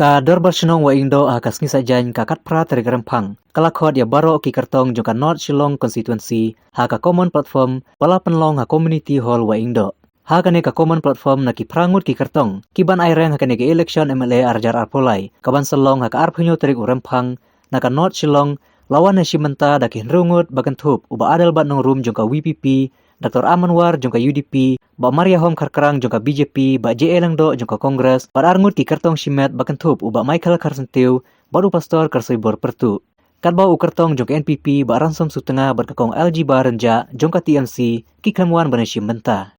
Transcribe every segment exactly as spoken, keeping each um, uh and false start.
Ka Dorbar Shnong Wahingdoh ha ka sngi Saitjaiñ ka khatphra tarik Rymphang ka la khot ïa baroh ki kyrtong jong ka North Shillong Constituency ha ka common platform ba la pynlong ha Community Hall Wahingdoh. Ha kane ka common platform na ki phra ngut ki kyrtong ki ban ai reng ha kane ka election M L A arhajar arphew lai ka ban sa long ha ka arphew hynñiew tarik u Rymphang, na ka North Shillong, la wan ha shi mynta da ki hynriew ngut ba kynthup u Bah Adelbert Nongrum jong ka V P P, Doctor Aman War jong ka U D P, Bah Mariahom Kharkrang jong ka B J P, Bah J A Lyngdoh jong ka Congress, bad ar ngut ki kyrtong shimet ba kynthup u Bah Michael Kharsyntiew bad u Pastor Kharsoibor Pyrtuh. Katba u kyrtong jong ka N P P, Bah Ransom Sutnga bad ka Kong L G Barynjah jong ka T M C ki khlem wan ban ïashim bynta.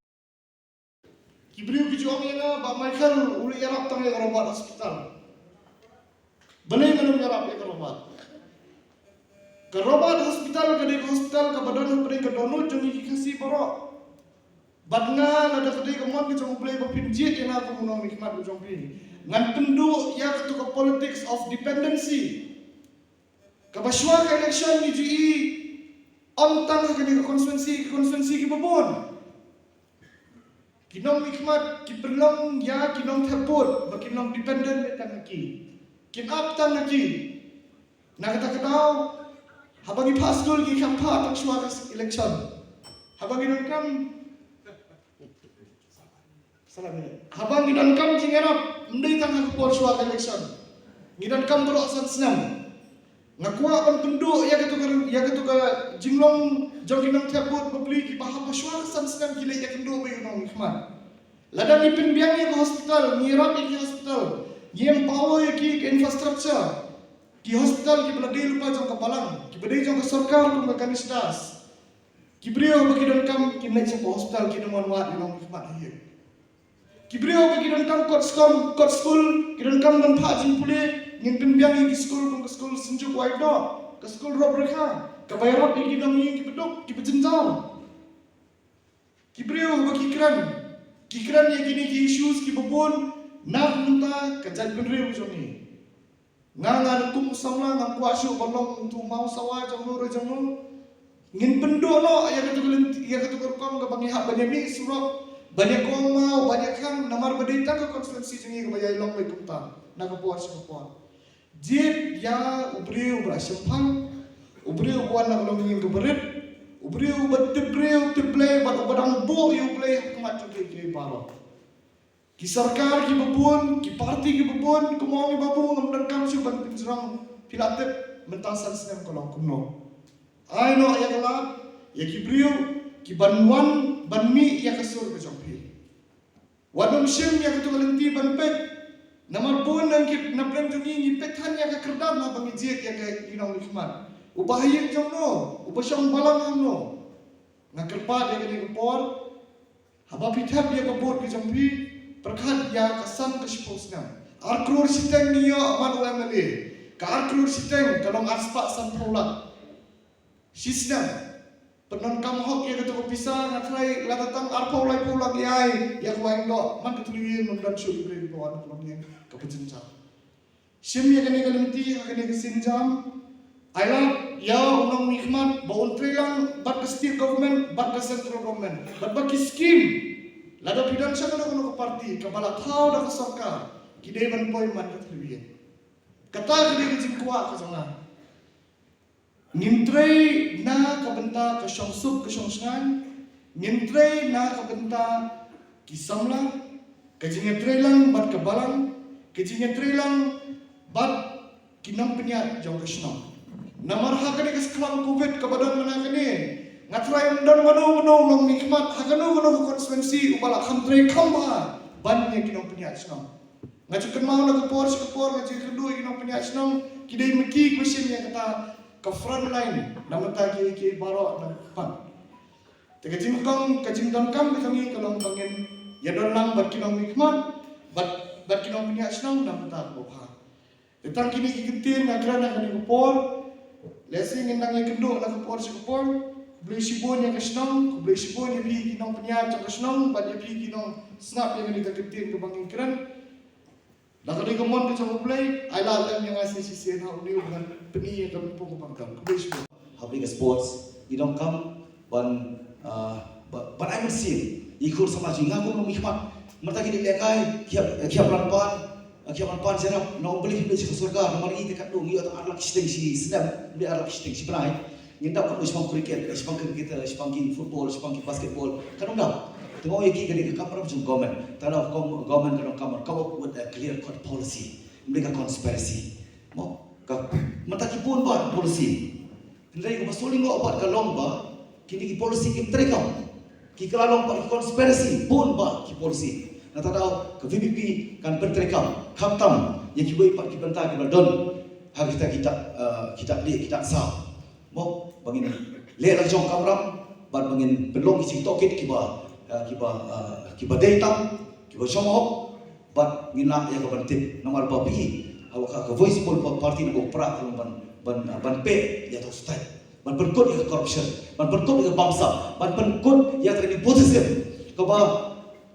Ki briew ki ju ong ïa nga, Bah Michael u la ïarap tang ïa ka Robert Hospital. Balei ngan ym ïarap ïa ka Robert? Ka Robert Hospital ka dei ka hospital kaba don hapdeng ka dohnud jong ngi ki Khasi baroh. Bad nga, lada ka dei ka mon ka jong U Blei ba phin jied ïa nga kum u nongmihkhmat u jong phi, ngan pynduh ïa katu ka politics of dependency. Kaba shuwa ka election ngi ju i, ym tang ha kane ka constituency, ka constituency kiba bun. Ki nongmihkhmat ki pynlong ïa ki nongthep vote ba kin long dependent tang ha ki. Kin ap tang ha ki. Na kata ka daw, haba ngi phah skul ngi kham phah tang shuwa ka election. Haba ngi donkam Salam ïa. Haba ngi donkam jingïarap, ym dei tang ha ka por shuwa ka election. Ngi donkam baroh san snem. Nga kwah ban pynduh ïa katu ka, ïa katu ka jinglong jong ki nongthep vote bapli kiba haba shuwa ka san snem ki leit ïakynduh bad u nongmihkhmat. Lada ngi pynbiang ïa ka hospital, ngi ïarap ïa ki hospital, ngi empower ïa ki, ka infrastructure. Ki hospital kiba la dei lypa jong ka balang, kiba dei jong ka sorkar kum ka Ganesh Das. Ki briew ba ki donkam kin leit sha ka hospital, kin ym wan wad ïa u nongmihkhmat ha ïing. Ki briew ba ki donkam kot skul, kot skul, ki donkam ban phah jingpule, ngin pynbiang ïa ki skul kum ka skul Synjuk Wahingdoh, ka skul Rob Rekha, kaba ïarap ïa ki nongïing kiba duk, kiba jynjar. Ki briew ba ki kren, ki kren ïa kine ki issues kiba bun na ka bynta ka jaitbynriew jong ngi. Nga, nga kum u samla ngam kwah shuh ban long utu u maw sawa jong no re jong no. Ngin pynduh noh ïa katu ka lynti, ïa katu ka rukom kaba ngi hap ban ïamih surok, ban ïakong maw, ban ïakhang, namar ba dei tang ka constituency jong ngi kaba ïai long beit kumta na ka por sha ka por. Jied ïa u briew uba la shemphang, u briew uba wan na ka longïing kaba rit, u briew uba tip briew tip Blei bad uba dang buh ïa U Blei ha khmat jong kiei kiei baroh. Ki sorkar kiba bun, ki parti kiba bun, kumno ngi ba bun, ngam donkam shuh ban pynjrong, phi la tip mynta san snem ka long kumno. Ai noh ïa ka lad ïa ki briew kiban wan ban mih ïa ka sur ka jong phi. Wat nym shim ïa katu ka lynti ban peit. Namar bun na ki, na pdeng jong ngi ngi peit than ïa ka kyrdan haba ngi jied ïa ka, ïa u nongmihkhmat. Uba ha ïing jong no, uba shong balang hangno. Nga kyrpad ïa kane ka por, haba phi thep ïa ka vote ka jong phi, pyrkhat ïa ka san ka shiphew snem. Ar klur shiteng ngi ïoh man u M L A. Ka ar klur shiteng ka long ar spah sanphew lak shisnem. Pyndonkam hok ïa katu ka pisa, nga tharai lada tang arphew laiphew lak ïa, ïa ka Wahingdoh, man ka Thliewieng ym don shuh ki briew kiba wan ha ka longïing kaba jynjar. Shim ïa kane ka lynti ha kane ka sienjam. Ai lad ïa u nongmihkhmat ba un trei lang bad ka state government, bad ka central government, bad ba ki scheme. Lada phi don sha kano kano ka parti kaba la thaw da ka sorkar, ki dei ban poi man ka Thliewieng. Kata ka dei ka jingkwah ka jong nga. Ngin trei na ka bynta ka shongsuk ka shongshngaiñ, ngin trei na ka bynta ki samla, ka jingïatreilang bad ka balang, ka jingïatreilang bad ki nongpynïaid jong ka shnong. Namar ha kane ka sklang covid kaba don mynta kane, nga tharai ym don mano mano u nongmihkhmat ha kano kano ka constituency uba la kham trei kham bha ban ïa ki nongpynïaid shnong. Nga ju kynmaw na ka por sha ka por nga ju kynduh ïa ki nongpynïaid shnong, ki dei ma ki kiba shim ïa kata ka front line na bynta kiei kiei baroh na ka pang. Te ka jingkong, ka jingdonkam ka jong ngi ka long ba ngin ïadon lang bad ki nongmihkhmat, bad, bad ki nongpynïaid shnong na bynta kaba bha. Te tang kine ki kyntien nga kren ha kane ka por. Lehse ngin nang ïakynduh na ka por sha ka por. Khublei shibun ïa ka shnong, khublei shibun ïa phi ki nongpynïaid jong ka shnong bad ïa phi ki nongsngap ïa kane ka kyntien kaba ngi kren. Da ka dei ka mon ka jong U Blei, ai lad lem ïa nga shisien ha une u ban pyni ïa ka mynsiem kaba ngam kan. Khublei shibun. Hapdeng ka sports, i donkam ban, ah, ba-, ban ai mynsiem ïa ki khun samla jong ngi, nga kum u nongmihkhmat. Mynta ki dei lehkai, ki hap, ki hap ranpan. Ki ban pan sharap, na ong beli hynrei shi sorkar, na mari te kat dong, ïoh tang ar lak shiteng shi snem, beli ar lak shiteng shi bnai. Ngin dap kat dong shibang cricket, shibang cricket, shibang ki football, shibang ki basketball, kan ong dap. Tengok ïa ki kane ka kam ram jong government, ta da government kan ong kam, come up with a clear cut policy. Beli ka conspiracy. Mo, ka, mynta ki bun ba policy. Hynrei kaba sngewlyngngoh pat ka long ba kine ki policy kim treikam. Ki kylla long pat ki conspiracy, bun ba ki policy. Nangta daw ka V P P kan pyntreikam, khamtam ïa kiwei pat ki bynta kiba don ha kita kita, eh, kita lieh kita saw. Mo, ba ngin leh la jong kamram, bad ba ngin pynlong ki jingtohkit kiba, eh, kiba, eh, kiba dei tam, kiba shong hok, bad ngin lah ïa ka ban tip, namar ba phi, ha ka, ka voice poll ba party na ba pra ka ban, ban, ban peh ïa ka state, ban pynkut ïa ka corruption, ban pynkut ïa ka bamsap, ban pynkut ïa ka nepotism. Kaba,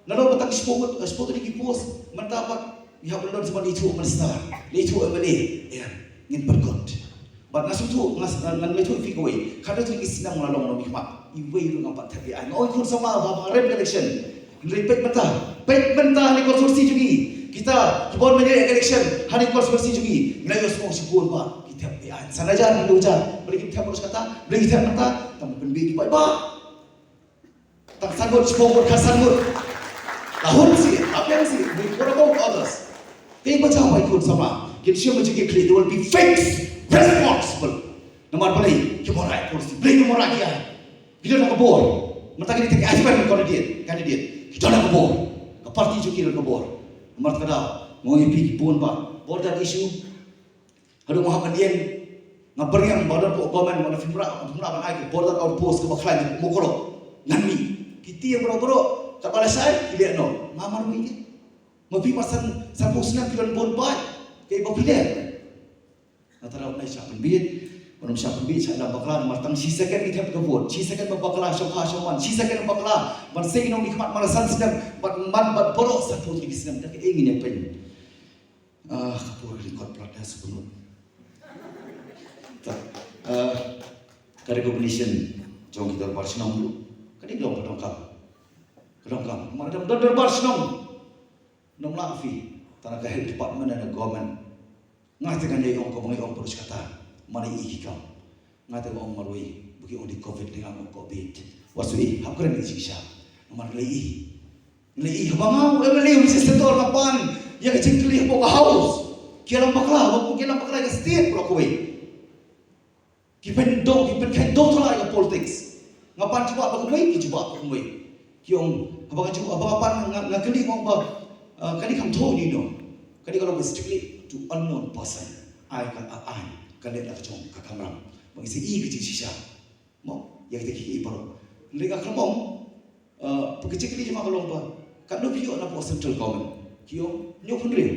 na lo ba tang shiphew, shiphew tylli ki post, mynta pat, ïa ban don sa ban ithuh minister, ithuh M L A, ïa, ngin pynkut. Bad nga sngewthuh, nga, nga, ngan ïathuh ïa phi kawei. Khadar tu ki snem nga la long nongmihkhmat. Iwei ruh ngam pat thep ïa ai. Nga ong khun samla ba, ba rem election. Hynrei peit mynta. Peit mynta ha constituency jong ngi. Kita, ki bor mynta election. Ha constituency jong ngi. Nga ïohsngew shibun ba ki thep ïa ai. San hajar, hynriew hajar. Balei kim thep ruh kata? Balei kim thep mynta? Tang pynbeit ki paidbah. Tang san ngut, shiphew ngut, khatsan ngut. La hun sih, la biang sih, we, what about others? Te ba jam ai khun samla, kin shim ma jingkitkhlieh, there will be fake responsible. Namar balei, ki bor ai policy, balei ki bor ai ki ai. Ki don ka bor. Mynta ki dei ki aspirant candidate, candidate. Ki don ka bor. Ka party jong ki don ka bor. Namar kata, nga ong ïa phi ki bun ba. Border issue, haduh nga hap ban ïeng, nga byrngem ba don pok government, ba don phim rah, phim rah ban ai ka border outpost kaba khlaiñ Mukroh. Ngan mih. Ki tieng baroh baroh, katba lashai, ki leh noh. Nga marwei ïa. Ma phi ma san, sanphew snem phi don bun paid. Kaei ba phi leh? Nangta daw nai shah pynbeit, ban ym shah pynbeit, shah ïalam bakla, namar tang shi second ki thep ka vote, shi second ba bakla, shong kha, shong wan, shi second bakla, ban sei nongmihkhmat man la san snem, bad man bad baroh sanphew tylli ki snem, da kaei ngin ïa pyn. Ah, ka por ka lyngkot palat da shu pynlut. Ta, ah, ka recognition jong ki dorbar shnong ruh. Ka dei ka long ka donkam. Ka donkam. Mar dang don dorbar shnong. Nong lah phi. Tang ka health department and government. Nga te ngan dei ong ko ba ngi ong pyrshah kata. Mane i ki kam. Nga te nga ong marwei, ba ki ong dei covid, dei nga ong covid. Wat shu i, hap kren i jingshisha. Namar ngi la i. Ngi la i, haba nga u M L A u legislator nga pan ïa ka jingkylli hapoh ka house. Ki ïalam bakla, haba ki ïalam bakla ka state baroh kawei. Ki pyndoh, ki pynkheiñ doh thala ïa ka politics. Nga pan jubab ba kumwei, ki jubab ba kumwei. Ki ong, haba nga jubab, haba nga pan nga, nga kylli nga ong ba, ah, kane kam thoh ïa no. Kane ka long strictly to unknown person. Ai ka, ah, ai ka leh la ka jong ka kamram. Ba ngi sa i ka jingshisha. Mo, ïa kita kiei baroh. Hynrei nga khlem ong, eh, ba ka jingkylli jong nga ka long ba katno phi ïoh napoh central government. Ki ong hynñiew phew hynriew.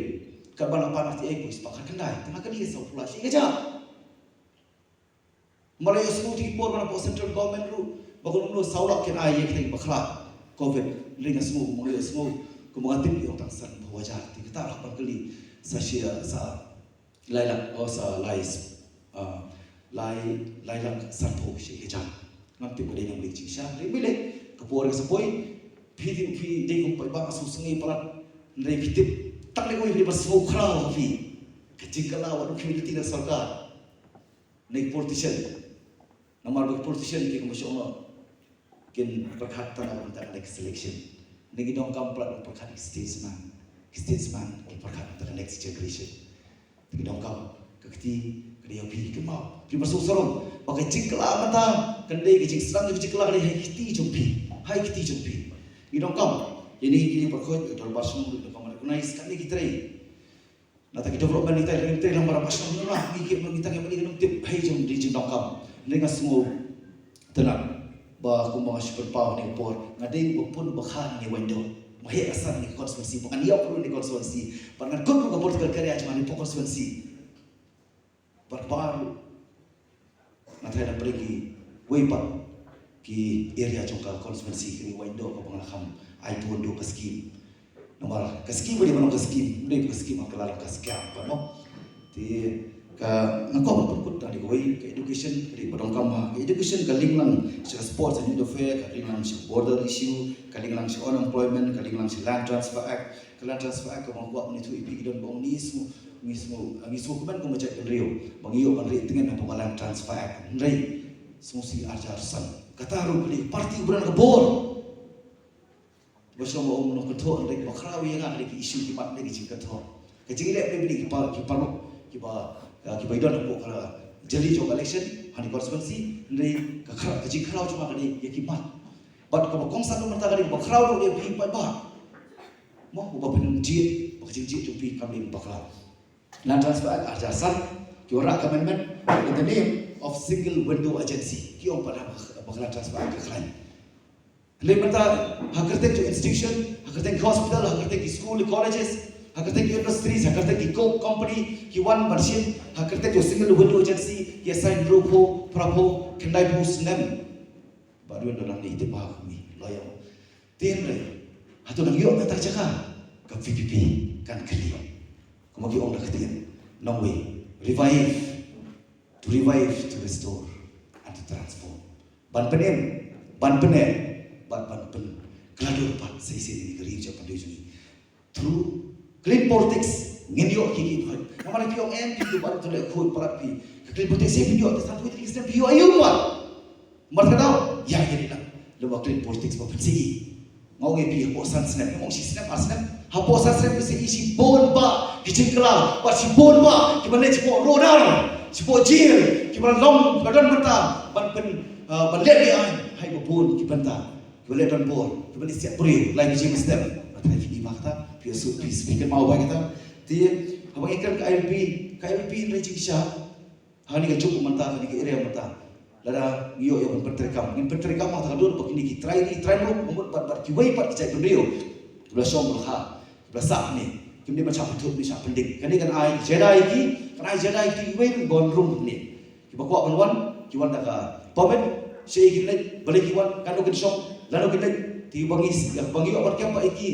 Katba la pan R T I ko spah khyndai. Tang nga kylli saw phew lai shi ka jaka. Ma la ïohsngew te ki por ba napoh central government ruh ba ka long saw lak kin ai ïa kita kiba khlad covid. Hynrei nga sngew, ma la ïohsngew, kumba nga tip ki ong tang san phew hajar. Te kata la ban kylli sa shi, sa lai lak, oh, sa lai, ah, lai, lai lak sanphew shi hajar. Ngam tip ka dei na mlei jingshisha. Hynrei balei, ka por ka sa poi, phi dei, phi dei kum paidbah, nga sngewsynei palat. Hynrei phi tip, tang dei kum phi ba sngewkhraw phi. Ka jingkylla wat kum phi lynti na sorkar. Na ki politician. Namar ba ki politician ki kumba shu ong, kin pyrkhat tang na ka bynta ka next election. Ngi donkam palat ban pyrkhat ki statesman. Ki statesman ki pyrkhat tang ka next generation. Ngi donkam ka kti ka dei ïa phi kynmaw. Phi ba sngewsarong ba ka jingkylla mynta kan dei ka jingsdang ka jingkylla ka dei ha ki kti jong phi. Ha ki kti jong phi. Ngi donkam ïa ngi ki para khot, ki dorbar shnong, ngi donkam recognize katne ki trei. Nangta ki development ngi tang, ngi tang lambar ba shnong ngi la, ngi ki, ngi tang, ngi tang, ngi tip, hei jong, dei jingdonkam. Ngi nga sngew tynnat ba kumba nga shu pynpaw ha kane ka por, nga dei ba pun ba kha ha kane ka window. Ba heh ka san ha kane ka constituency, ba ngan ïap ruh ha kane ka constituency, ba ngan kut ruh ka political career jong nga ha kane ka constituency. Ba kaba ruh Nga tharai na pdeng kiwei pat ki area jong ka constituency, kiwei pat ki area ba nga la kham ai bun duh ka scheme. Namar ka scheme ba dei ban long ka scheme, dei ka scheme ka la long ka scam pat mo. Te Ka nga kwah ban pynkut da kawei ka education ka dei ba donkam ha. Ka education ka link lang sha sports and youth affairs, ka link lang sha border issue, ka link lang sha unemployment, ka link lang sha Land Transfer Act. Ka Land Transfer Act kaba nga kwah ban ïathuh ïa phi ki don ba ong ngi sngew, ngi sngew, ngi sngewkmen kum ka jaitbynriew ba ngi ïoh ban rieh tngen hapoh ka Land Transfer Act. Hynrei sngewsih arjar san kata ruh ka dei party uba don ka bor. Ba shu ong nongkynthoh hynrei ba khraw ïa nga ka dei ki issue ki mat, ka dei ki jingkynthoh. Ka jingïaleh ka dei ki pa, ki paralok kiba, kiba ïadon hapoh ka jylliew jong ka election ha kane ka constituency, hynrei ka khraw, ka jingkhraw jong nga ka dei ïa ki mat. Bad kaba kongsan ruh mynta ka dei kaba khraw ruh ïa phi paidbah. Mo, uba pynjied ba ka jingjied jong phi kam dei bakla. Land Transfer Act arjar san, ki wanrah ka amendment in the name of single window agency. Ki ong pat ha ba ka Land Transfer Act ka khlaiñ. Hynrei mynta ha kyrteng jong institution, ha kyrteng ki hospital, ha kyrteng ki school, ki colleges, ha kyrteng ki industries, ha kyrteng ki co-, company, ki wan ban shim ha kyrteng jong single window agency, ki assign hynriewphew, phraphew, khyndaiphew snem. Ba dun da nang ni te ba mi lawyer. Te hynrei hato nang ïoh kata jaka? Ka V P P kan kylli. Kumba ki ong da ka ktien nongwei, revive, to revive, to restore and to transform. Ban pynim, ban pynneh bad ban pynkylla dur pat sa shisien ïa ka ri jong ka ri jong ngi. Through clean politics ngin ïoh ki, ki. Namar phi ong em, phi tu baroh tu leh khuid palat phi. Ka clean politics ïa phi ïoh, te san phi, phi ïoh aïu pat? Mar ka dei ïa, ïa ni lang. Lem ba clean politics ba pynsih. Nga ong ïa phi hapoh san snem, nga ong shi snem, ar snem. Hapoh san snem ki sih shibun bah ki jingkylla, bad shibun bah kiba leit shapoh rudar, shapoh jel, kiba long, kiba don bynta ban pyn, ah, ban leh beaiñ ha kiba bun ki bynta. Kiba leh donbor, kiba leh siat briew, lai biji mynstep. Ba trai phi i ba kata, phi ïohsngew, phi, phi kynmaw ba kata. Te haba ngi kren ka I L P, ka I L P hynrei jingshisha ha kane ka juk mynta, ha kane ka area mynta. Lada ngi ïoh ïa ban pyntreikam, ngin pyntreikam ha kata ka dur ba kine ki trai ri, trai muluk, bad, bad, bad kiwei pat ki jaitbynriew, kiba la shong, kiba la kha, kiba la sah hangne, kim dei ban shah pynthut ne shah pynding. Kane kan ai jingïada ïa ki, kan ai jingïada ïa ki, kiwei ruh ban rung hangne. Kiba kwah ban wan, ki wan da ka permit, sha kin leit, balei ki wan, kano kin shong, lano kin leit, te ba ngi, ba ngi ïoh ban kem bad ïa ki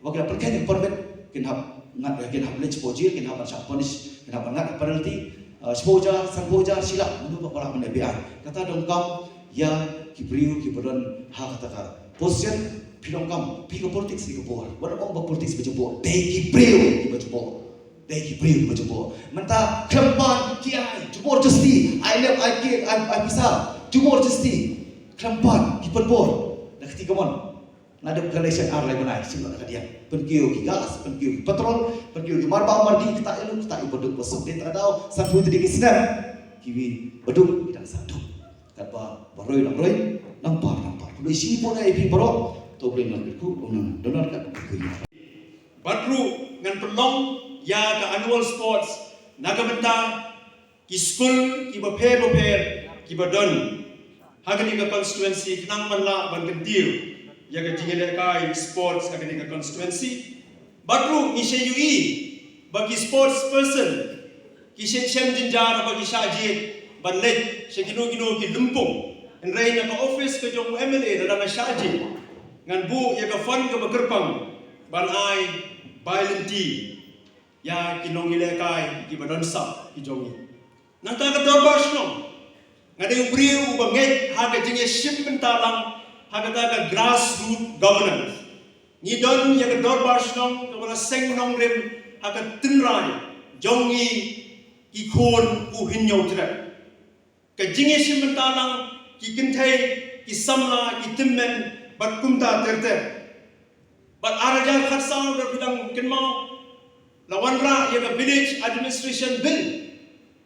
ba ki la pynkheiñ ïa ka permit, kin hap ngat, kin hap leit shapoh jel, kin hap ban shah punish, kin hap ban ngat penalty, ah, shiphew hajar, sanphew hajar, shi lak, mano ba lah ban leh beaiñ. Kata donkam ïa ki briew kiba don ha kata ka position. Phi donkam, phi, ka politics ne ka bor. Wat ong ba politics ba jubor, dei ki briew kiba jubor. Dei ki briew kiba jubor. Mynta khlem pan ki ai jubor justi, ai lep, ai kit, ai, ai pisa, jubor justi. Khlem pan, ki pynbor. Da ka kti kamon, nga dep ka election ar lai bnai, shim noh da ka diang. Pynkiew ki gas, pynkiew ki petrol, pynkiew ki marbam mardi, kita ïa u, kita ïa u baduk basuk. Dei ta ka daw, sanphew tylli ki snem, kiwei baduk ki dang sah duk. Katba ba roi nang roi, nang par nang par. Khublei shibun ïa phi baroh. To Blei nang kyrkhu, nang don nang kyrkhu. Bad ruh ngan pynlong ïa ka annual sports na ka bynta ki skul kiba pher bapher kiba don ha kane ka constituency, khnang ban lah ban kyntiew ïa ka jingïalehkai sports ha kane ka constituency. Bad ruh ngi sa ïohi ba ki sports person ki shem shem jynjar ba ki shah jied ban leit sha kino kino ki lympung. Hynrei na ka office ka jong u M L A lada nga shah jied, ngan buh ïa ka fund kaba kyrpang ban ai bai lynti ïa ki nongïalehkai kiba don sap ki jong ngi. Nangta ka dorbar shnong, nga dei u briew uba ngeit ha ka jingïashim bynta lang ha kata ka grassroot governance. Ngi don ïa ka dorbar shnong kaba la seng nongrim ha ka tynrai jong ngi ki khun u Hynñiewtrep. Ka jingïashim bynta lang, ki kynthei, ki samla, ki tymmen bad kumta ter ter. Bad ar hajar khatsaw, lada phi dang kynmaw, la wanrah ïa ka Village Administration Bill.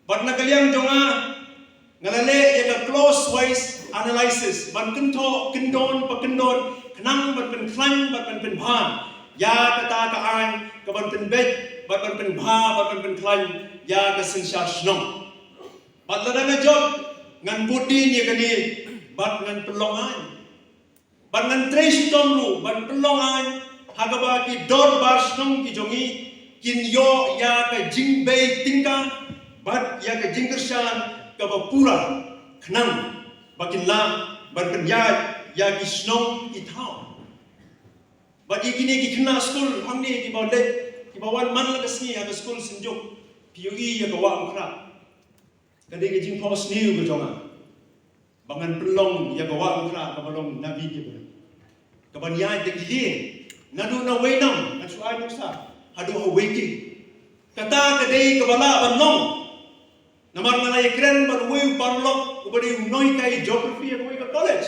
Bad na ka liang jong nga, nga la leh ïa ka clause wise analysis ban kynthoh kyndon pa kyndon, khnang ban pynkhlaiñ bad ban pynbha ïa kata ka aiñ, ka ban pynbeit bad ban pynbha bad ban pynkhlaiñ ïa ka synshar shnong. Bad lada nga jop, ngan bud dien ïa kane bad ngan pynlong aiñ. Bad ngan trei shitom ruh ban pynlong aiñ ha kaba ki dorbar shnong ki jong ngi kin ïoh ïa ka jingbei tyngka bad ïa ka jingkyrshan kaba pura, khnang ba kin lah ban pynïaid ïa ki shnong ki thaw. Bad ïa kine ki khynnah skul hangne kiba leit, kiba wan man la ka sngi ha ka skul Synjuk, phi ïohi ïa ka wah Umkhrah. Ka dei ka jingphohsniew ka jong nga ba ngan pynlong ïa ka wah Bakhraw kaba long na bynta ki briew, kaban ïaid da ki ïing naduh na Weinam, ngan shu ai nuksa, haduh ha Wei King. Kata ka dei kaba lah ban long. Namar nga la ïakren bad uwei u paralok uba dei u nonghikai geography ha kawei ka college,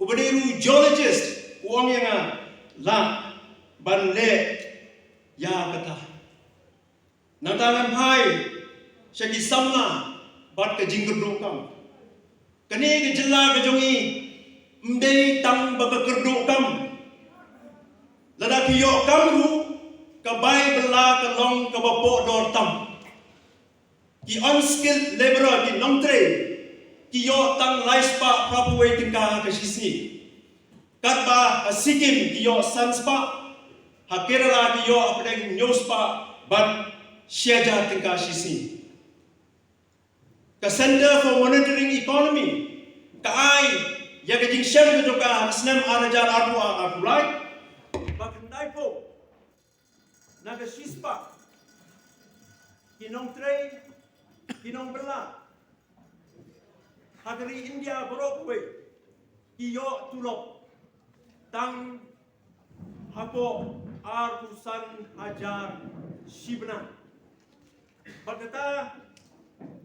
uba dei ruh u geologist, u ong ïa nga, lah ban leh ïa kata. Nangta ngan phai sha ki samla bad ka jingkyrduh kam. Kane ka jylla ka jong ngi ym dei tang ba ka kyrduh kam. Lada phi ïoh kam ruh, ka bai bylla ka long kaba poh dor tam. Ki unskilled laborer, ki nongtrei, ki ïoh tang lai spah phra phew wei tyngka ha ka shisngi, katba ha Sikkim ki ïoh san spah, ha Kerala ki ïoh hapdeng hynñiew spah bad shi hajar tyngka shisngi. Ka Centre for Monitoring Economy ka ai ïa ka jingshem ka jong ka ha ka snem ar hajar arphew ar, arphew lai, ba khyndai phew na ka shispah ki nongtrei, ki nongbylla ha ka ri India baroh kawei ki ïoh tulop tang hapoh arphew san hajar shi bnai. Bad kata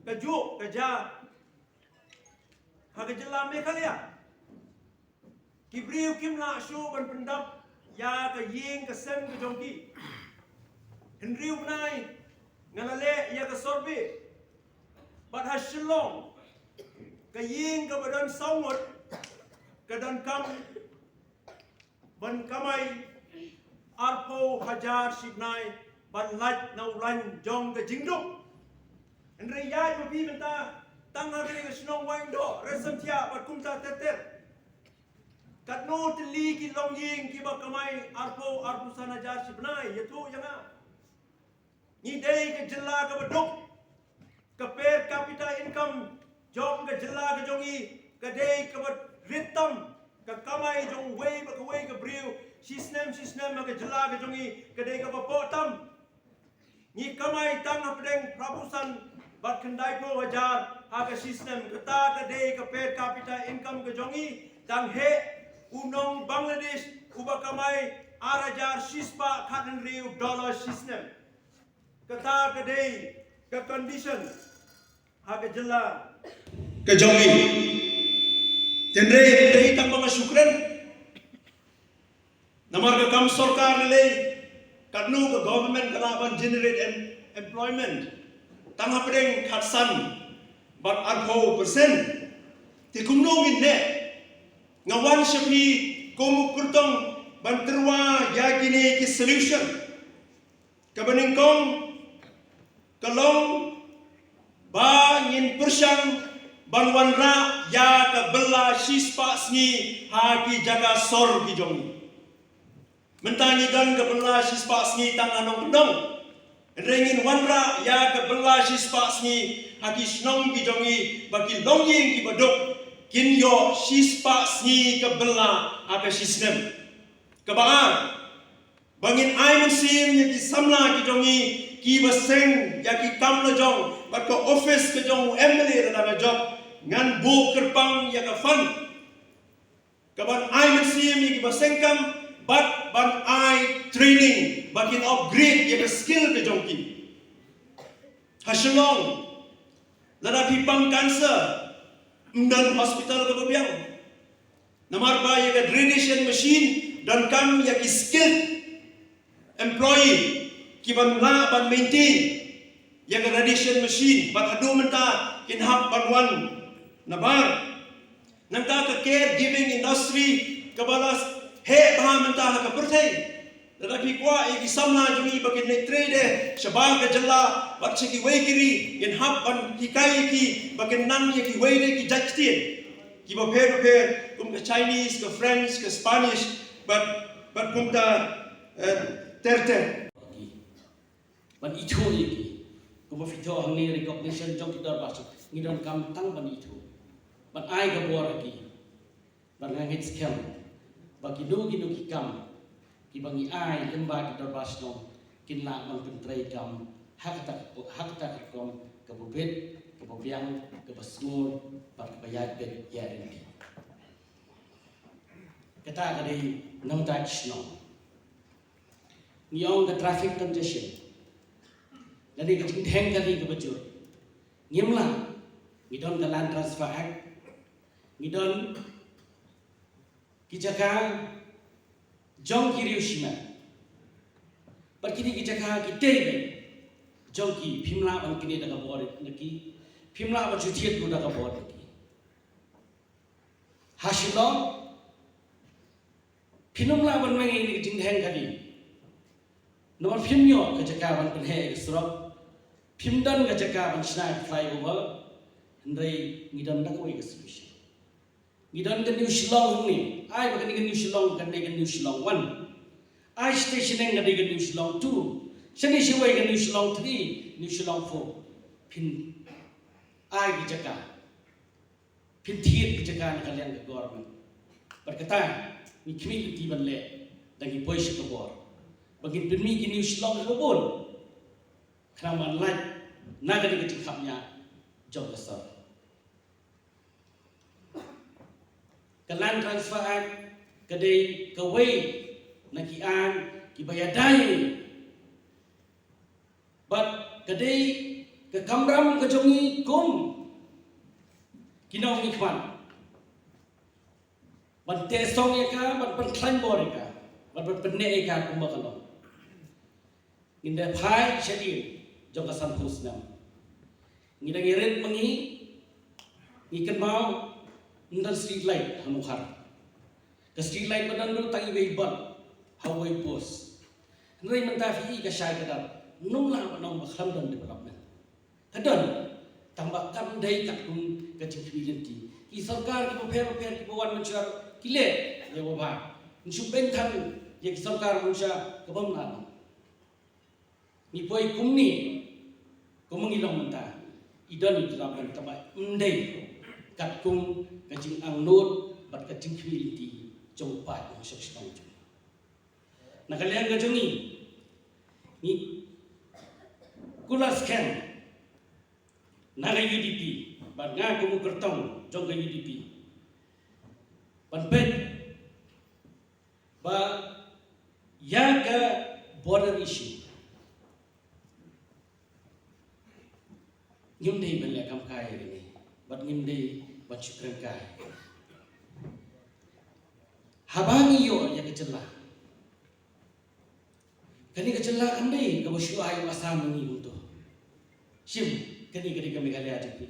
kajuh ka jia ha ka jylla Meghalaya. Ki briew kim lah shuh ban pyndap ïa ka ïing ka sem ka jong ki. Hynriew bnai nga la leh ïa ka survey, bad ha Shillong ka ïing kaba don saw ngut ka donkam ban kamai arphew hajar shi bnai ban lait na u lain jong ka jingduk. Hynrei ïa, ïa phi mynta, tang ha kane ka shnong Waindoh, Raisamthiah bad kumta ter ter, katno tylli ki longïing kiba kamai arphew, arphew san hajar shi bnai, ïathuh ïa nga. Ngi dei ka jylla kaba duk. Ka per capita income jong ka jylla ka jong ngi ka dei kaba rit tam. Ka kamai jong uwei bad uwei ka briew shisnem shisnem ha ka jylla ka jong ngi ka dei kaba poh tam. Ngi kamai tang hapdeng phra phew san bad khyndai phew hajar ha ka shisnem. Kata ka dei ka per capita income ka jong ngi. Dang heh u nong Bangladesh uba kamai ar hajar shispah khathynriew dollar shisnem. Kata ka dei ka condition ha ka jylla ka jong ngi. Hynrei dei tang ba nga shu kren. Namar ka kam sorkar lei, katno ka government ka lah ban generate em-, employment? Tang hapdeng khatsan bad arphew percent. Te kumno ngin leh? Nga wan sha phi kum u kyrtong ban tyrwa ïa kine ki solution. Kaba nyngkong ka long ba ngin pyrshang ban wanrah ïa ka bylla shispah sngi ha ki jaka sor ki jong ngi. Mynta ngi don ka bylla shispah sngi tang ha nongkyndong. Hynrei ngin wanrah ïa ka bylla shispah sngi ha ki shnong ki jong ngi, ba ki longïing kiba duk kin ïoh shispah sngi ka bylla ha ka shisnem. Kaba ar, ba ngin ai mynsiem ïa ki samla ki jong ngi kiba seng ïa ki kam la jong bad ka office ka jong u M L A lada ka jop, ngan buh kyrpang ïa ka fund kaban ai mynsiem ïa kiba seng kam bad ban ai training ba kin upgrade ïa ka skill ka jong ki. Ha Shillong, lada phi pang cancer, ym don hospital kaba biang. Namar ba ïa ka radiation machine donkam ïa ki skilled employee kiban lah ban maintain ïa ka radiation machine, bad haduh mynta kin hap ban wan nabar. Nangta ka caregiving industry kaba la heh bha mynta ha ka pyrthei. Lada phi kwah ïa ki samla jong ngi ba kin leit trei de shabar ka jylla bad sha kiwei ki ri, ngin hap ban hikai ïa ki ba kin nang ïa kiwei de ki jait ktien kiba pher ba pher, kum ka Chinese, ka French, ka Spanish, bad, bad kumta, eh, ter ter. Ban ithuh ïa ki. Kumba phi thoh hangne, recognition jong ki dorbar shnong, ngi donkam tang ban ithuh, ban ai ka bor ïa ki. Bad nga ngeit skhem ba kino kino ki kam kiba ngi ai lyngba ki dorbar shnong kin lah ban pyntreikam ha kata, ha kata ka rukom kaba bit, kaba biang, kaba sngur, bad kaba ïaid beit ïaid ryntih. Kata ka dei na ka bynta ka shnong. Ngi ong ka traffic congestion, lane ka jingdheng kali kaba jur. Ngim lah, ngi don ka Land Transfer Act, ngi don ki jaka jong ki riew shimet. Bad kine ki jaka ki dei beit jong ki, phim lah ban kane da ka bor na ki, phim lah ban shu thied ruh da ka bor na ki. Ha Shillong phin ym lah ban weng ïa kine ki jingdheng kali, namar phim ïoh ka jaka ban pynheh ïa ka surok, phim don ka jaka ban shna ïa ka flyover. Hynrei ngi don da kawei ka solution. Ngi don ka New Shillong hangne. Ai ba kane ka New Shillong kan dei ka New Shillong one. Ai station ka dei ka New Shillong two. Shane shawei ka New Shillong three, New Shillong four. Phin ai ki jaka, phin thied ki jaka na ka liang ka government. Bad kata ngi khmih lynti ban leh da ngi poi sha ka bor, ba ngin pynmih ki New Shillong kiba bun, khnang ban lait na kane ka jingkhapngiah jong ka sor. Ka Land Transfer Act ka dei kawei na ki aiñ kiba ïada ïa ngi, bad ka dei ka kamram ka jong ngi kum ki nongmihkhmat ban teh song ïa ka, ban pynkhlaiñ bor ïa ka, ban, ban pynneh ïa ka kumba ka long. Ngin da phai sha ïing jong ka sanphew snem. Ngi dang ïarit ma ngi, ngi kynmaw ym don street light ha Mawkhar. Ka street light ba don ruh tang iwei bulb ha uwei post. Hynrei mynta phi i ka shai ka dar, ym lah ban ong ba khlem don development. Ka don, tang ba kam dei katkum ka jingkhmih lynti. Ki sorkar kiba pher bapher kiba wan mynshuwa ki leh ïa ba bha. Ngin shu beiñ than ïa ki sorkar mynshuwa ka bym lah. Ngi poi kumne, kumba ngi long mynta, i don i la mynta ba ym dei katkum ka jingangnud bad ka jingkhmih lynti jong u paid nongshong shnong jong ngi. Na ka liang ka jong ngi, ngi kular skhem na ka U D P, bad nga kum u kyrtong jong ka U D P, ban peit ba ïa ka border issue, ngim dei ban leh kam kai ïa kane, bad ngim dei ban shu kren kai. Haba ngi ïoh ïa ka jylla, kane ka jylla kam dei kaba shu ai u Assam ïa ngi kumto. Shim, kane ka dei ka Meghalaya jong ngi.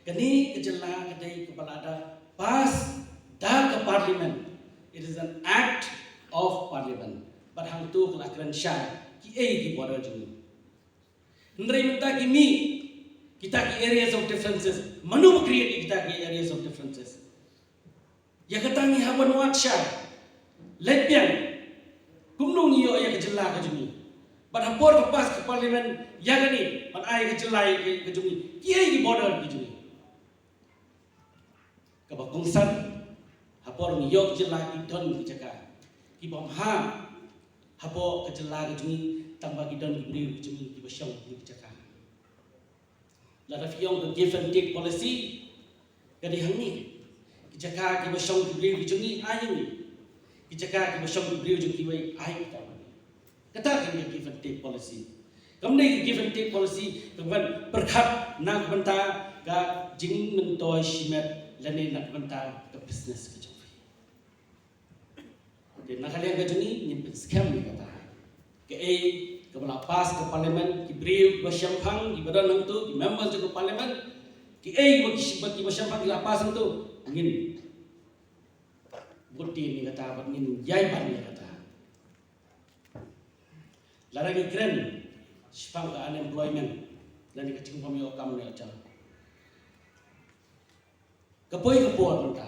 Kane ka jylla ka dei kaba la da pass da ka Parliament. It is an act of Parliament. Bad hangto ka la kren shai kiei ki border jong ngi. Hynrei mynta ki mih kita ki areas of differences. Mano ba create kita ki areas of differences? Ïa kata ngi hap ban wad shai. Leit biang kumno ngi ïoh ïa ka jylla ka jong ngi. Bad ha por ka pass ka Parliament ïa kane ban ai ka jylla ïa ka jong ngi, kiei ki border ki jong ngi? Kaba kongsan, ha por ngi ïoh ka jylla ki don ki jaka kiba ym hap hapoh ka jylla ka jong ngi, tang ba ki don ki briew ki jong ngi kiba shong ki jaka. Lada phi ong ka give and take policy, ka dei hangne. Ki jaka kiba shong ki briew ki jong ngi, ai ïa ngi. Ki jaka kiba shong ki briew jong kiwei, ai kita. Kata ka dei ka give and take policy. Kam dei ka give and take policy kaban pyrkhat na ka bynta ka jingmyntoi shimet lane na ka bynta ka business ka jong phi. Te na ka liang ka jong ngi ngin pynskhem ïa kata. Kaei kaba la pass ka Parliament, ki briew ba shemphang kiba don hangto, ki members jong ka Parliament, kiei ba ki, ba kiba shemphang ki la pass hangto, ngin bud ïa kata bad ngin ïai ban ïa kata. Lada ngi kren shaphang ka unemployment lane ka jingbym ïoh kam ne ka jam, ka poi ka por mynta.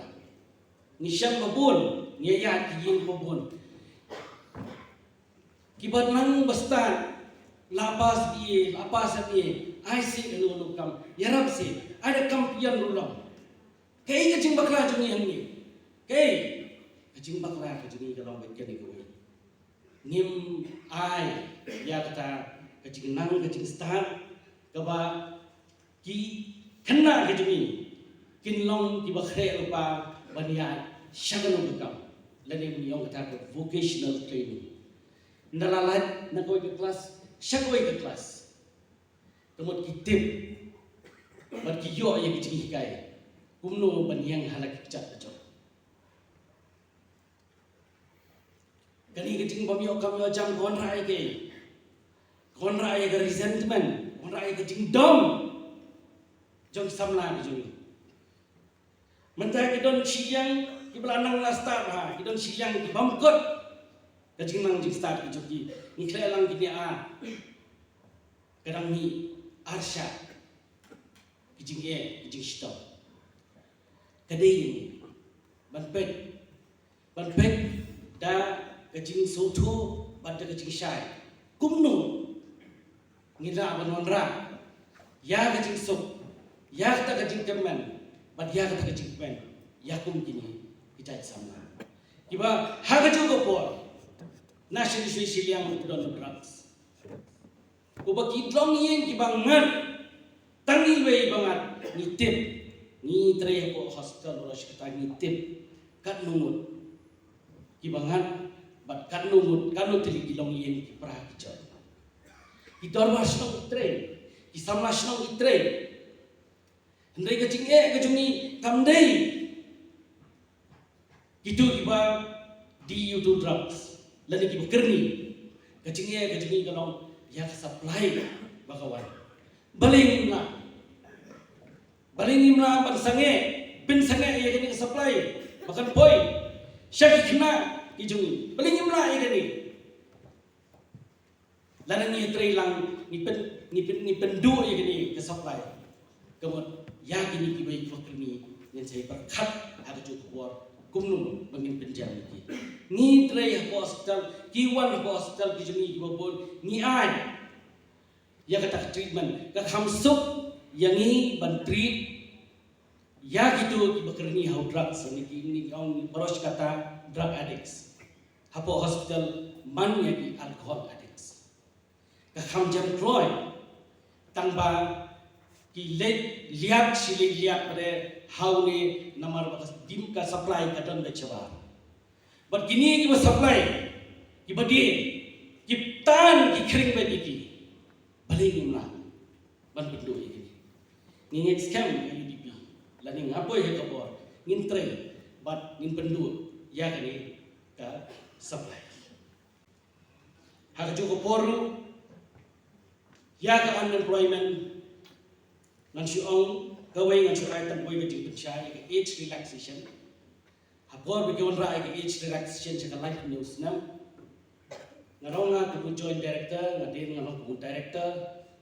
Ngi shem ba bun, ngi ïaid ki ïing ba bun. Kiba nang ba stad, la pass B A, la pass M A, ai sih kano kano kam, ïarap sih, ai da kam pian ruh long. Kaei ka jingbakla jong ngi hangne? Kaei ka jingbakla ka jong ngi? Ka long beit kane kawei. Ngim ai ïa kata ka jingnang ka jingstad kaba ki khynnah ka jong ngi kin long kiba khreh lypa ban ïaid sha kano ka kam, lane ngi ong kata ka vocational training. Ynda la lait na kawei ka klas sha kawei ka klas, ka mut ki tip bad ki ïoh ïa ki jinghikai kumno ban ïeng ha la ki kjat ka jong. Kane ka jingbym ïoh kam ïoh jam ka wanrah ïa ka, ka wanrah ïa ka resentment, ka wanrah ïa ka jingdom jong ki samla ka jong ngi. Mynta ki don shiliang kiba la nang la stad ha, ki don shiliang ki bym kut ka jingnang jingstad ka jong ki. Ngi khleh lang kine a, ka dang mih arshah ki jingeh, ki jingshitom. Ka dei ban peit, ban peit da ka jingsngewthuh bad da ka jingshai kumno ngi lah ban wanrah ïa ka jingsuk, ïa kata ka jingkyrmen bad ïa kata ka jingkmen ïa kum kine ki jait samla kiba ha kajuh ka por na shane shane shiliang ki don drugs. Uba ki long ïing kiba ngat, tang iwei ba ngat, ngi tip, ngi trei hapoh hospital baroh shi katta ngi tip katno ngut kiba ngat bad katno ngut, katno tylli ki long ïing ki pra ki jot. Ki dorbar shnong ki trei, ki samla shnong ki trei. Hynrei ka jingeh ka jong ngi kam dei kito kiba die ïa uto u drugs lane kiba kyrni. Ka jingeh ka jong ngi ka long ïa ka supply ba ka wan. Balei ngim lah, balei ngim lah ban sangeh, pynsangeh ïa kane ka supply ba kan poi sha ki khynnah ki jong ngi? Balei ngim lah ïa kane? Lada ngi trei lang, ngi pyn, ngi pyn, ngi pynduh ïa kane ka supply, ka mut ïa kine kiba ïa kiba kyrni ngin sa ïa pyrkhat ha kajuh ka por kumno ba ngin pynjam ïa ki. Ngi trei hapoh hospital, ki wan hapoh hospital ki jong ngi kiba bun, ngi ai ïa kata ka treatment, ka kham suk ïa ngi ban treat ïa kito kiba kyrni ha u drugs, ne ki, ngi ong baroh shi katta drug addicts. Hapoh hospital man ïa ki alcohol addicts. Ka kham jam kloi tang ba ki leit liat shi leit liat pat ha une namar ba ka dim ka supply ka don beit shabar. Bad kine kiba supply, kiba die, ki tan ki khring beit ïa ki. Balei ngim lah ban pynduh ïa kine? Ngi ngeit skhem ha U D P, lane nga poi ha ka bor, ngin trei bad ngin pynduh ïa kane ka supply. Ha kajuh ka por ruh ïa ka unemployment, ngan shu ong kawei, ngan shu ai tang kawei ka jingpynshai ïa ka age relaxation. Ha por ba ki wanrah ïa ka age relaxation sha ka laiphew snem, nga ruh nga kum u joint director, nga dei nga ruh kum u director,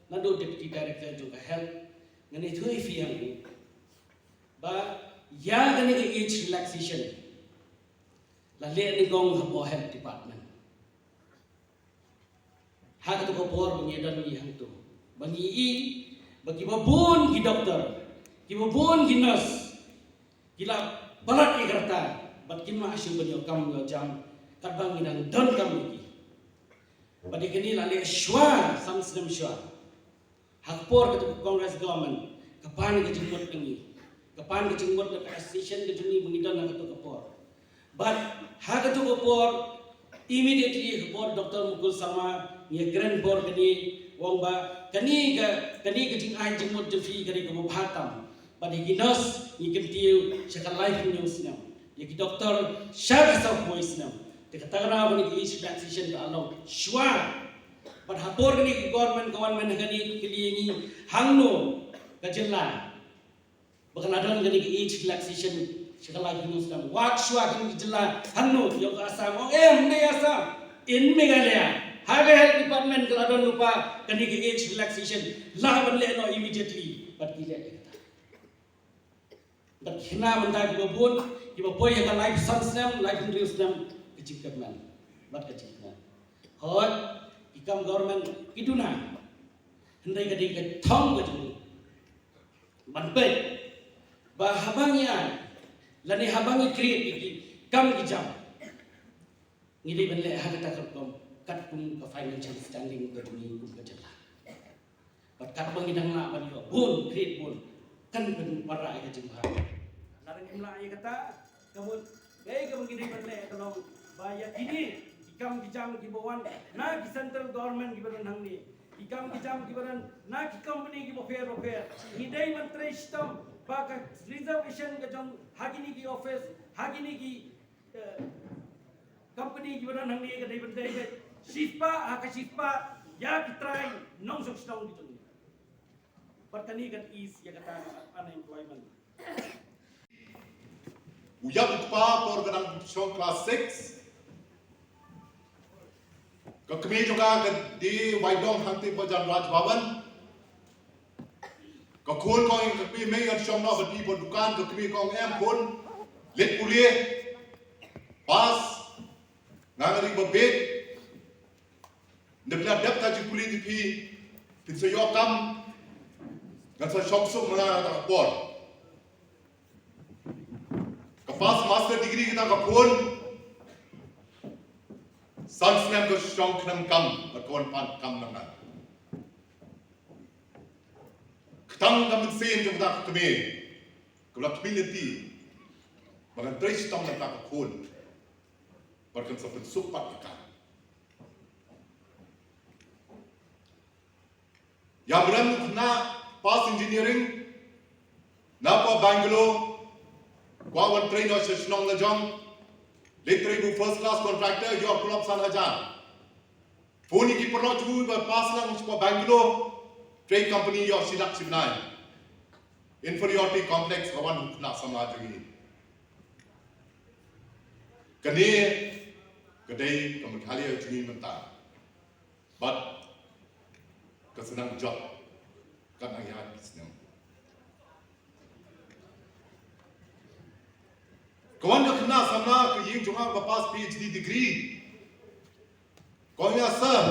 naduh deputy director jong ka health, ngan ïathuh ïa phi hangne ba ïa kane ka age relaxation la leh nyngkong hapoh health department. Ha kato ka por ba ngi don ngi hangto, ba ngi i ba kiba bun ki doktor, kiba bun ki nurse ki la palat ïa ka rta bad kim lah shuh ban ïoh kam ïoh jam katba ngi dang donkam ïa ki. Bad ïa kane la leh shuwa san snem shuwa. Ha ka por kato ka Congress government, ka pan ka jingmut na ngi, ka pan ka jingmut na ka association ka jong ngi ba ngi don ha kato ka por. Bad ha kato ka por, immediately ha ka por Doctor Mukul Sangma, ngi ïakren por kane, u ong ba kane ka, kane ka jingai jingmut jong phi ka dei kaba bha tam. Bad ïa ki nurse ngi kyntiew sha ka laiphew snem, ïa ki doktor sha ka sawphew snem. Te kata ka daw ba kane ka age relaxation ka long shuwa. Bad ha por kane ka government ka wan mynta kane ka kylli ïa ngi hangno ka jylla ba ka la don kane ka age relaxation sha ka laiphew snem. Wat shuwa kane ka jylla hangno, ïoh ka Assam, ong em, hynrei Assam, in Meghalaya ha ka health department ka la don lypa kane ka age relaxation, lah ban leh noh immediately. Bad ki leh ïa kata. Bad ki khynnah mynta kiba bun kiba poi ha ka laiphew san snem, laiphew hynriew snem, ka jingkyrmen bad ka jingkyrmen. Hooid, ki kam government ki duna, hynrei ka dei ka thong ka jong ngi ban peit ba haba ngi ai lane haba ngi create ïa ki kam ki jam, ngi dei ban leh ha kata ka rukom katkum ka financial standing ka jong ngi kum ka jylla. Bad katba ngi dang lah ban ïoh bun, create bun, kan pynpaw ïa ka jingbha. Lada ngim lah ïa kata, ka mut kaei kaba ngi dei ban leh ka long ba ïa kine ki kam ki jam kiba wan na ki central government kiba don hangne, ki kam ki jam kiba don na ki company kiba pher ba pher, ngi dei ban trei shitom ba ka reservation ka jong ha kine ki office, ha kine ki, eh, company kiba don hangne ka dei ban dei ka shispah ha ka shispah ïa ki trai nongshong shnong ki jong ngi. Bad kane kan ease ïa kata ka unemployment. U ïap u kpa por ka dang shong class six. Ka kmie jong ka ka dei wai dong hangtei ba jan Raj Bhavan. Ka khun ka ong ka kmie, mei ngan shong noh ba dei ba dukan, ka kmie ka ong em khun. Leit pule. Pass. Nga nga dei ba bieit. Nda phi la dep ka jingpule jong phi, phin sa ïoh kam, ngan sa shong suk ma nga ha kata ka por. Ka pass master degree kata ka khun, san snem ka shong khnang kam, bad ka wan pan kam na nga. Kata ka mynsiem jong kata ka kmie, kaba la kmie lynti, ba ngan trei shitom na kata ka khun, bad kan sa pynsuk pat ïa ka. Ïa mrem u khynnah pass engineering na poh Bangalore, kwah wan trei noh sha shnong la jong, leit trei kum first class contractor, ïoh klop san hajar. Phone ïa ki paralok jong u ba pass lang sha poh Bangalore, trei company ïoh shi lak shi bnai. Inferiority complex ka wan u khynnah samla jong ngi. Kane ka dei ka Meghalaya jong ngi mynta. Bad ka sdang jot, ka nang ïaid ki snem. Ka wan ka khynnah samla ka ïing jong nga ba pass PhD degree. Ka ong ïa sir,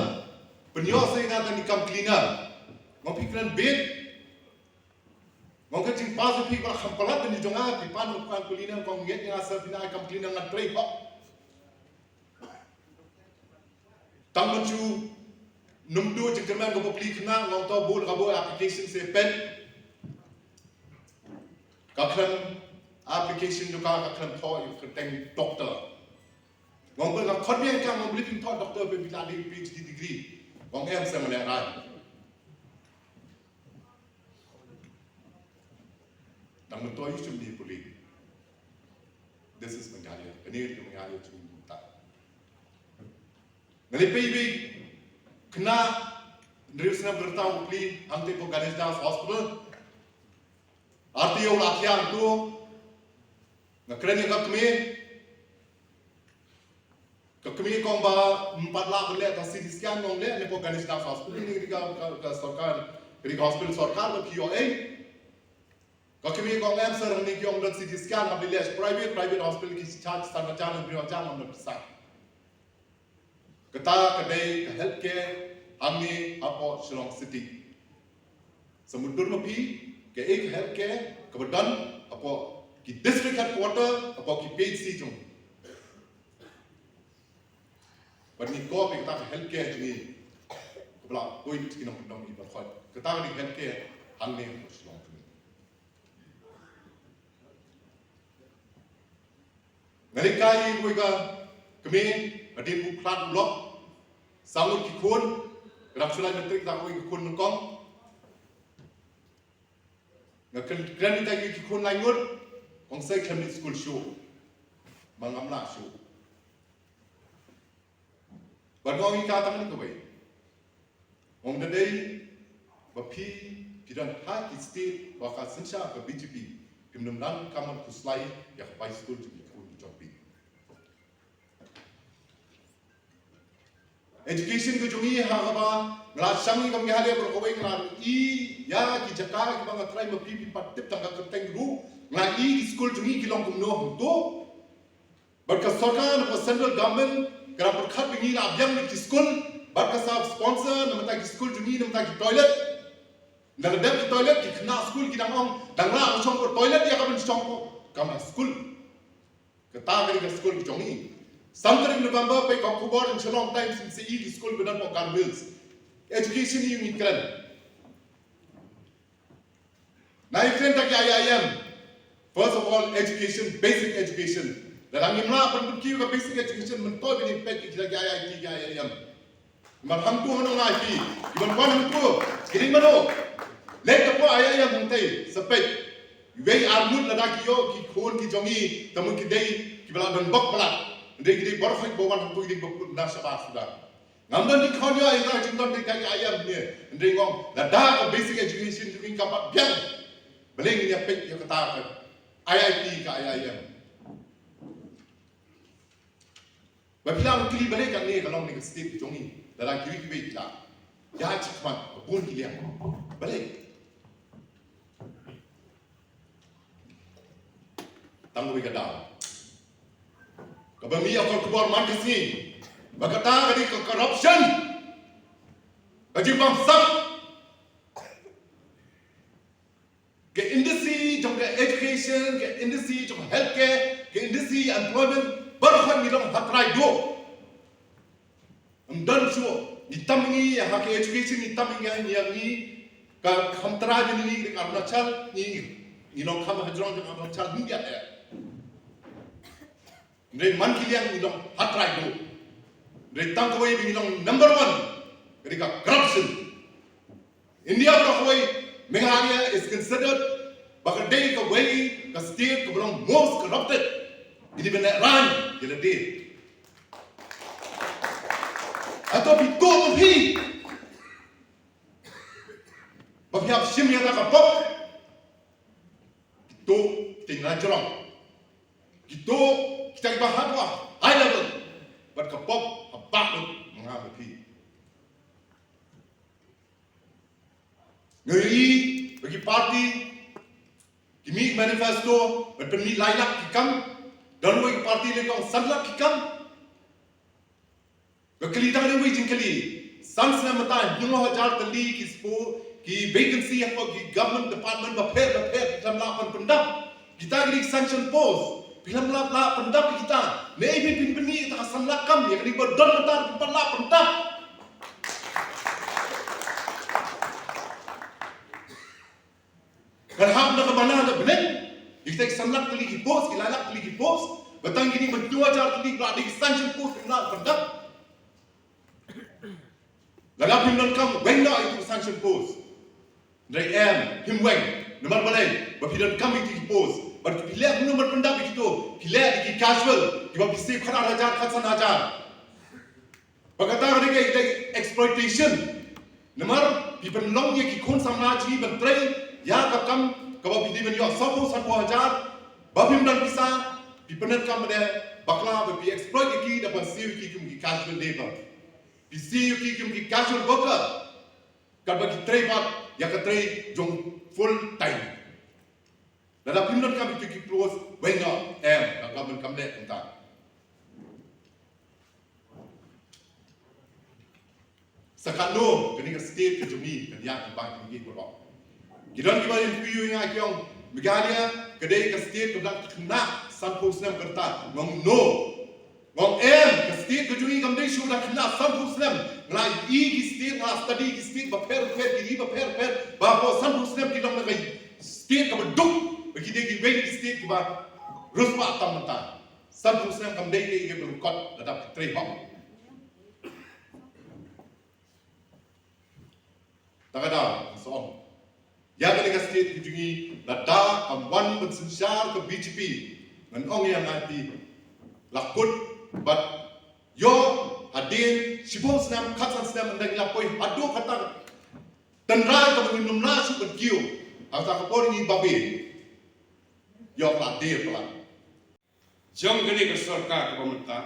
pynïoh seh ïa nga tang ïa kam cleaner. Nga ong phi kren bieit. Nga ong ka jingpass jong phi ba la kham palat ban ïa jong nga, phi pan ïa nga kam cleaner, ka ong ngeit ïa nga sir phin ai kam cleaner ngan trei hok. Tang ban shu nym duh jingkyrmen ka bapli khynnah, nga ong to buh la ka buh application seh peit. Ka kren application jong ka, ka kren thoh ïa ka kyrteng doctor. Nga ong ba nga khot biang ïa ka, nga ong balei phin thoh doctor phi la dei PhD degree. Nga ong em seh nga lehrain. Tang mynta ïa u shim dei pule. This is Meghalaya. Kane ka Meghalaya jong ngi mynta. Nga leit peit beit khynnah hynriew snem ka rta u pli hangtei poh Ganesh Das Hospital. Arti ïa u la thiang tu. Nga kren ïa ka kmie. Ka kmie ka ong ba ym pat lah ban leh ka CT scan, nga ong leh ne poh Ganesh Das Hospital, ne ka, ka, ka sorkar, ka hospital sorkar ba ki ïoh ei. Ka kmie ka ong em sir, hangne ki ong don CT scan, hap leh private, private hospital ki charge san hajar, hynriew hajar, ngam don pisa. Kata ka dei ka healthcare hangne hapoh Shillong City. Sa mutdur ma phi, kaei ka healthcare kaba don hapoh ki district headquarter, hapoh ki PHC jong. Bad ngi kop ïa kata ka healthcare jong ngi kaba la poi ki nongkyndong, i ba khot. Kata ka dei healthcare hangne hapoh Shillong jong ngi. Nga leit kai ïa kawei ka kmie, hadien ba u khlad u lok, saw ngut ki khun, ka dang shu lai matrik, da kawei ka khun nyngkong. Nga kren, kren ïa ki khun lai ngut, kong sa khlem leit skul shuh. Ma ngam lah shuh. Bad nga ong ïa ka tang kawei. Nga ong da dei ba phi, phi don ha ki state ba ka synshar ka BJP, phim dang nang ka man khuslai ïa ka bai skul jong ki khun jong phi. Education ka jong ngi ha kaba nga la shang ïa ka Meghalaya baroh kawei, nga la ïohi ïa ki jaka kiba nga trai ma phi, phi pat tip tang ka kyrteng ruh, nga la ïohi ki skul jong ngi ki long kumno hangto. Bad ka sorkar, ka central government, ka dang pyrkhat ba ngi la biang lut ki skul, bad ka sa sponsor na bynta ki skul jong ngi, na bynta ki toilet. Na ka dep ki toilet, ki khynnah skul ki dang ong, dang lah ban shong ka toilet, ïa ka ban shong ka kamra skul. Kata ka dei ka skul ka jong ngi. San tarik November, peit ka khubor in Shillong Times, in sa ïohi ki skul ba don hapoh Garo Hills. Education ïa ngi kren. Nai fen ta ki I I M. First of all, education, basic education. Lada ngim lah ban pynkiew ka basic education, mynta ba ngin peit ki jaka I I T, ki I I M. Namar hangtu hangno ngai phi, ki ban wan hangtu, ki dei mano. Leit ka por I I M hangtei, sa peit. Wei ar ngut lada ki ïoh ki khun ki jong ngi, ta mut ki dei kiba la don bok palat. Hynrei ki dei baroh ba wan hangtu ki dei ba kut na shabar suda. Ngam don jingkhot ïa ïa ka jingdon ka I I M ne. Hynrei ngong lada ka basic education jong ngi kam pat biang, balei ngin ïa peit ïa kata ka I I T, ka I I M? Ba phi lah ban kylli balei kane ka long ne ka state ka jong ngi. Lada kiwei kiwei ki la ïa chief man ka bun ki liang. Balei? Tang kawei ka daw kaba mih ha ka khubor man ka sngi, ba kata ka dei ka corruption, ka jingbamsap. Ka industry jong ka education, ka industry jong ka healthcare, ka industry employment, baroh ngi long ha trai duh. Ym don shuh, ngi tam ngi ïa ha ka education, ngi tam ngi ïa ngi ka kham trai ngi, ngi ka Arunachal, ngi, ngi long kham hajrong jong Arunachal, ngi ïa. Hynrei man ki liang ngi long ha trai duh. Hynrei tang kawei ba ngi long number one, ka dei ka corruption. India baroh kawei, Meghalaya is considered ba ka dei kawei ka state kaba long most corrupted. Ngi dei ban lehrain ïa lade. Hato phi tuh ma phi ba phi hap shim ïa kata ka pop? Kito kita ki nongshong, kito kita kiba hap ha high level, bad ka pop ha bak lut ma nga ma phi. Ngi ïohi ba ki party ki mih manifesto ban pynmih lai lak ki kam, don wei ki party lei ki ong san lak ki kam. Ka kylli tang kawei jingkylli. San snem mynta, hynñiew hajar tylli ki spo, ki vacancy ha ki government department bapher bapher, phi khlem lah ban pyndap. Kita ki dei sanction post, phi khlem lah, lah pyndap ïa kita. Naei phin pynmih ïa kita ki san lak kam, ïa kane ba don mynta phin pat lah pyndap? Kan hap na ka bana na bneng. Ïa kita ki san lak tylli ki post, ki lai lak tylli ki post, ba tang kine ba hynñiew hajar tylli ba la dei ki sanction post, kim lah pyndap. Lada phim donkam, weng noh ïa ki sanction post. Hynrei em, phim weng. Namar balei? Ba phi donkam ïa ki post. Bad phi leh kumno ban pyndap ïa kito? Phi leh ïa ki casual, kiba phi save khatar hajar, khatsan hajar. Ba kata ka dei ka, ka exploitation. Namar phi pynlong ïa ki khun samla jong ngi ban trei ïa ka kam kaba phi dei ban ïoh sawphew, sanphew hajar. Ba phim don pisa, phi pyndonkam ïa ki bakla, ba phi exploit ïa ki da ban siew ïa ki kum ki casual labour. Phi siew ïa ki kum ki casual worker. Katba ki trei pat ïa ka trei jong full time. Lada phim donkam ïa ki post, weng noh, em, ka government kam leh kumta. Sa katno kane ka state ka jong ngi kan ïaid lyngba kine ki baroh? Ki don kiba interview ïa nga ki ong, Meghalaya ka dei ka state kaba dang khynnah sanphew snem ka rta. Nga ong no. Nga ong em, ka state ka jong ngi kam dei shuh ba dang khynnah sanphew snem. Nga la ïohi ki state, nga la study ki state bapher bapher, ki ri bapher bapher, ba hapoh sanphew snem ki long na ka state kaba duk, ba ki dei kiwei na ki state kiba riewspah tam mynta. Sanphew snem kam dei kaei kaba lyngkot lada phi trei hok. Ta ka daw, nga sa ong, ïa kane ka state ka jong ngi, lada kam wan ban synshar ka B J P, ngan ong ïa nga, phi la kut bad ïoh hadien shiphew snem, khatsan snem, ynda ngi la poi haduh kata ka tynrai kaba ngim lah shuh ban kiew. Ha kata ka por ngi babe, ïoh la die palat. Jong kane ka sorkar kaba mynta,